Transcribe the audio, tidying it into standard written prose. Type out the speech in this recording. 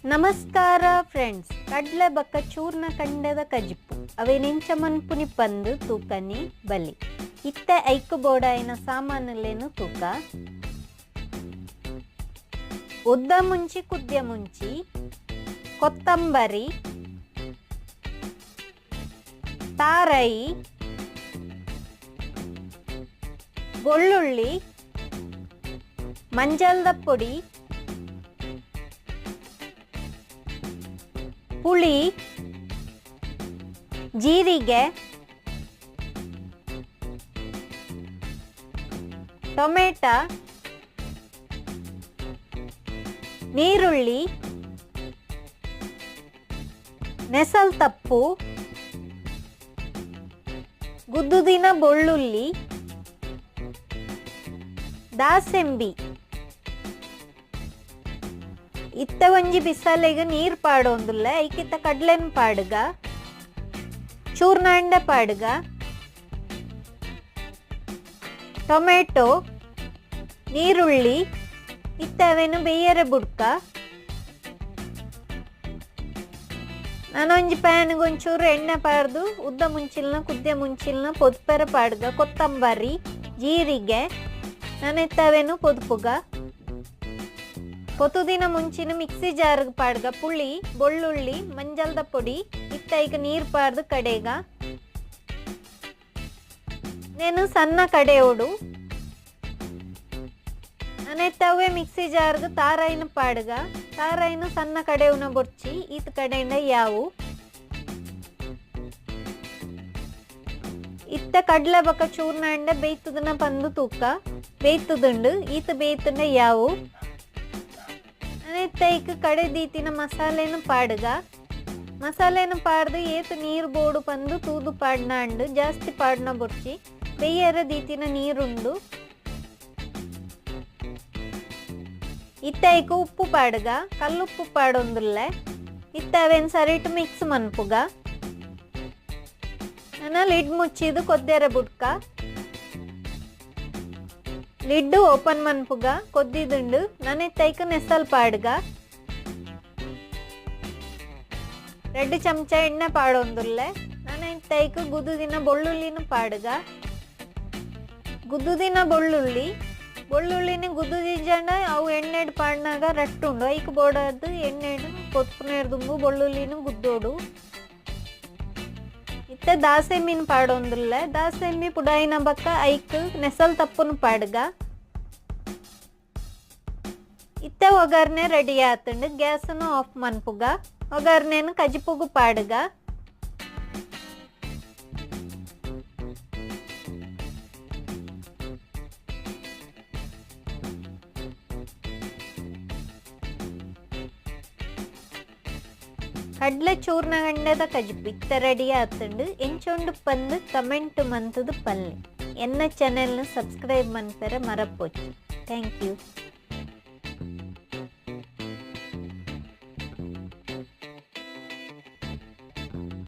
ನಮಸ್ಕಾರ ಫ್ರೆಂಡ್ಸ್, ಕಡ್ಲೆ ಬಕ್ಕ ಚೂರ್ಣ ಕಂಡೆದ ಕಜಿಪ್ಪು ಅವೇನೆಂಚ ಮನ್ಪುನಿ ಪಂದು ತೂಕನಿ ಬಲಿ. ಇತ್ತೆ ಐಕು ಬೋಡಾಯಿನ ಸಾಮಾನುಲೇನು ತೂಕ: ಉದ್ದ ಮುಂಚಿ, ಕುದ್ಯ ಮುಂಚಿ, ಕೊತ್ತಂಬರಿ, ತಾರೈ, ಬೆಳ್ಳುಳ್ಳಿ, ಮಂಜಲ್ದ ಪೊಡಿ, ಪುಳಿ, ಜೀರಿಗೆ, ಟೊಮೆಟೊ, ನೀರುಳ್ಳಿ, ನೆಸಲ್ ತಪ್ಪು, ಗುದ್ದುದಿನ ಬೆಳ್ಳುಳ್ಳಿ, ದಾಸೆಂಬಿ. ಇತ್ತ ಒಂಜಿ ಬಿಸಾಲೆಗ್ ನೀರ್ ಪಾಡೊಂದುಲ್ಲ. ಐಕಿತ್ತ ಕಡ್ಲೆನ್ ಪಾಡುಗ, ಚೂರ್ನಾಂಡ ಪಾಡುಗ, ಟೊಮೆಟೊ, ನೀರುಳ್ಳಿ. ಇತ್ತ ಅವೇನು ಬೇಯರೆ ಬುಡ್ಕ. ನಾನೊಂಜಿ ಪ್ಯಾನ್ಗೆ ಒಂಚೂರು ಎಣ್ಣೆ ಪಾಡ್ದು ಉದ್ದ ಮುಂಚಿಲ್ನ ಕುದ್ದೆ ಮುಂಚಿಲ್ನ ಪೊದ್ಪೆರ ಪಾಡ್ಗ. ಕೊತ್ತಂಬರಿ, ಜೀರಿಗೆ. ನಾನು ಇತ್ತವೇನು ಪೊದುಪುಗ. ಪೊತುದಿನ ಮುಂಚಿನ ಮಿಕ್ಸಿ ಜಾರ್ಗ್ ಪಾಡ್ಗ. ಪುಳಿ, ಬೆಳ್ಳುಳ್ಳಿ, ಮಂಜಲ್ದ ಪೊಡಿ. ಇತ್ತ ಈಗ ನೀರು ಪಾಡ್ದು ಕಡೆಗ. నేను ಸಣ್ಣ ಕಡೆಯೋಡು. ನಾನೆತ್ತವೆ ಮಿಕ್ಸಿ ಜಾರ್ಗ್ ತಾರಾಯಿನ ಪಾಡ್ಗ. ತಾರಾಯಿನ ಸಣ್ಣ ಕಡೆಯುನ ಬೊರ್ಚಿ, ಈತ್ ಕಡೆಯಿಂದ ಯಾವು. ಇತ್ತ ಕಡ್ಲೆ ಬಕ್ಕ ಚೂರ್ಣ ಅಂಡ ಬೇಯ್ತದನ ಪಂದು ತೂಕ. ಬೇಯ್ತದುಂಡು, ಈತ ಬೇಯ್ತಂಡ ಯಾವು. ಇತ್ತ ಕಡೆ ದೀತಿನ ಮಸಾಲೆನು ಪಾಡ್ಗ. ಮಸಾಲೆನು ಪಾಡ್ದು ಏತು ನೀರು ಬೋಡು ಪಂದು ತೂದು ಪಾಡ್ನ ಅಂಡು. ಜಾಸ್ತಿ ಪಾಡ್ನ ಬೊರ್ಚಿ, ಬೇಯರ ದೀತಿನ ನೀರುಂಡು. ಇತ್ತ ಐಕ್ ಉಪ್ಪು ಪಾಡ್ಗ. ಕಲ್ಲುಪ್ಪು ಪಾಡೊಂದುಲ್ಲೆ. ಇತ್ತ ಅವೇನು ಸರಿಟ್ ಮಿಕ್ಸ್ ಮನ್ಪುಗ. ನನ್ನ ಲಿಡ್ ಮುಚ್ಚಿದು ಕೊದ್ದೆರ ಬುಡ್ಕ. ಲಿಡ್ ಓಪನ್ ಮನ್ಪುಗ. ಕೊದ್ದಿದುಂಡು. ನನೆತ್ತೈಕ್ ನೆಸಲ್ ಪಾಡ್ಗ. 2 ಚಮಚ ಎಣ್ಣೆ ಪಾಡೊಂದುಲ್ಲೆ. ನನೆತ್ತೈಕ್ ಗುದ್ದುದಿನ ಬೆಳ್ಳುಳ್ಳಿನ ಪಾಡ್ಗ. ಗುದ್ದುದಿನ ಬೆಳ್ಳುಳ್ಳಿ, ಬೆಳ್ಳುಳ್ಳಿನ ಗುದ್ದುದಿಜಂಡ ಅವು ಎಣ್ಣೆಡ್ ಪಾಡ್ನಾಗ ರಟ್ಟುಂಡು. ಐಕ್ ಬೋಡಾದ್ ಎಣ್ಣೆಡ್ ಪೊತ್ಪುನೇರ್ ದುಂಬು ಬೆಳ್ಳುಳ್ಳಿನ ಗುದ್ದೋಡು. ಇತ್ತೆ ದಾಸೆಂಬಿನ ಪಾಡೊಂದುಲ್ಲೆ. ದಾಸೆಂಬಿ ಪುಡಾಯಿನ ಬಕ್ಕ ಐಕ್ ನೆಸಲ್ ತಪ್ಪುನು ಪಾಡ್ಗ. ಇತ್ತೆ ಒಗ್ಗರಣೆ ರೆಡಿ ಆತುಂಡು. ಗ್ಯಾಸನ್ನು ಆಫ್ ಮನ್ಪುಗ. ಒಗ್ಗರಣೆನು ಕಜಿಪುಗು ಪಾಡ್ಗ. ಕಡ್ಲೆ ಚೂರ್ಣ ಗಂಡೆದ ಕಜಿಪು ಇತ್ತ ರೆಡಿ ಆತುಂಡು. ಎಂಚೊಂಡು ಪಂದು ಕಮೆಂಟ್ ಮಂತುದು ಪಲ್ಲೆ. ಎನ್ನ ಚಾನೆಲ್ನ ಸಬ್ಸ್ಕ್ರೈಬ್ ಮನ್ಪೆರೆ ಮರಪೋಚಿ. Thank you.